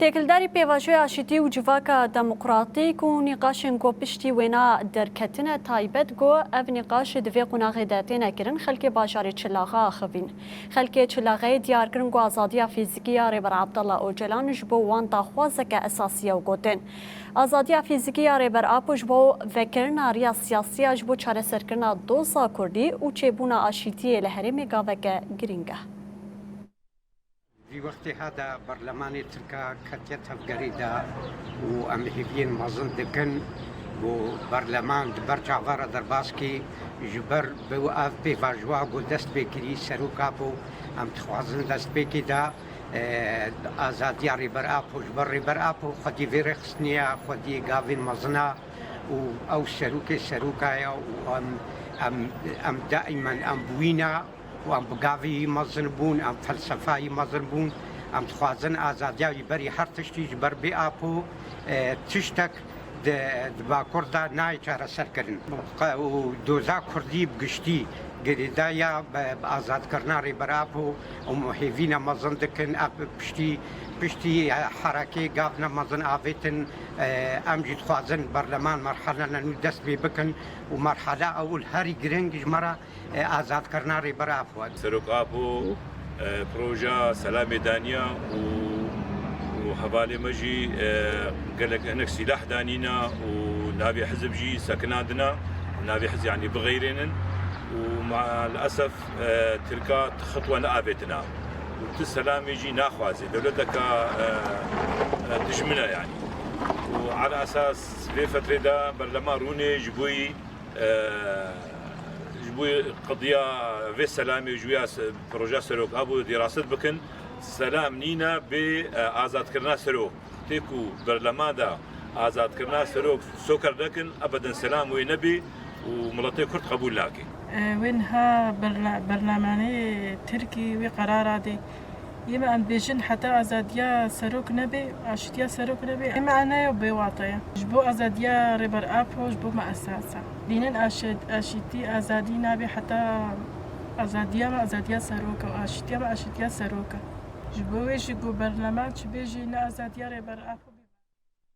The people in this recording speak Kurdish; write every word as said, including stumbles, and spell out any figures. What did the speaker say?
Têkildarî pêvajoya aşîtî û civaka demokratîk û nîqaşên ku piştî wêna derketine taybet got, ev nîqaş di vê qonaxê de têne kirin, xelkê bajarê Çilaxa axivîn. Xelkê Çilaxeyê diyar kirin ku azadiya fîzîkî ya Rêber Abdullah Ocalan ji bo wan daxwazeke esasî ye û gotin, azadiya fîzîkî ya Rêber Apo ji bo vekirina riya siyasî ya ji bo çareserkirina doza Kurdî û çêbûna aşîtiyê li herêmê gaveke girîng e. Vî wextê ha de berlemanê Tirka ketiye tevgerê de û em hêviyên mezin dikin ku berleman di ber çava re derbas kê, ji ber bi ev pêvajoya ku dest pê kirî Serok Apo, em dixwazin destpêkê de, e, azadiya Rêber Apo, ji ber Rêber Apo xwedî vê rêxistinê ye, xwedî gavên mezin e û ew serokê seroka ye û em, em, em daîmen em bi wî ne. û em bi gavê wî mezin bûn, em felsefayî mezin bûn, em dixwazin azadiya wî berî her tiştî, ji ber bê Apo, e, tiştek di, di Bakur de nayê çareserkirin. Qe-, û doza Kurdî bi giştî girêdaya bi, bi azadkirina Rêber Apo û hêvîne mezin dikin, ev piştî, piştî herekê gavne mezin avêtin, e, em jî dixwazin berleman merhele nû dest pê bikin û merhela ewil herî giring ji me re e, azadkirina Rêber Apo. Serok Apo, e, proja selamê daniya û, û hevalê me jî, e, gelek hinek sîlah danîna û navê hizb jî sekinandina, navê hizb, yanî bixeyrênin û maalesef, e, Tirka ti xitwe neavêtina û ti selamê jî naxwazê. Dewleteka, e, e, dijmin e yanî. Û ala esas vê fetrê de berlema rûnê ji bo yî e, ji bo qediya vê selamê ji ya se-, proja Serok Apo diraset bikin. Selam nîne bê, e, azadkirina Serok. Tê ku berlema de azadkirina Serok soker nekin, ebeden selam wê nebê û miletê Kurd qebûl nake. E, wê niha berla-, berlamanê Tirkî wê qerara dê. Yê me em dibêjin heta azadiya Serok nebe, aşîtiya Serok nebe, ê me ne ye bêwate ye. Ji bo azadiya Rêber Apo, ji bo me esas e. Dînin aşi-, aşîtî azadî nabe heta azadiya me azadiya Serok e, aşîtiya me aşîtiya Serok e. Ji bo wê jî ku berleman çi bêjî ne azadiya Rêber Apo.